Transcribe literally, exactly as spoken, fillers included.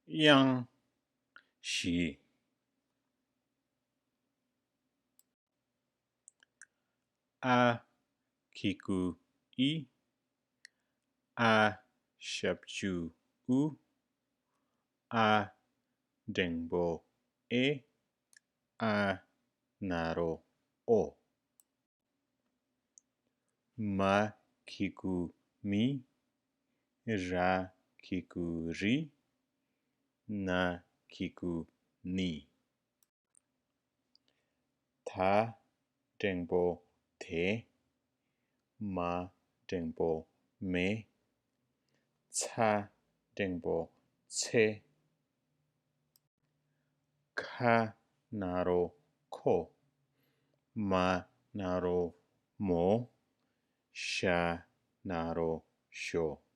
དབྱངས་བཞི། ཨ་གི་གུ་ཨི། ཨ་ཞབས་ཀྱུ་ཨུ། ཨ་འགྲེང་བུ་ཨེ། ཨ་ན་རོ་ཨོ། མ་གི་གུ་མི། ར་གི་གུ་རི། ན་གི་གུ་ནི། ད་འགྲེང་བུ་དེ། མ་འགྲེང་བུ་མེ། ཚ་འགྲེང་བུ་ཚེ། ཁ་ན་རོ་ཁོ། མ་ན་རོ་མོ། ཞ་ན་རོ་ཞོ།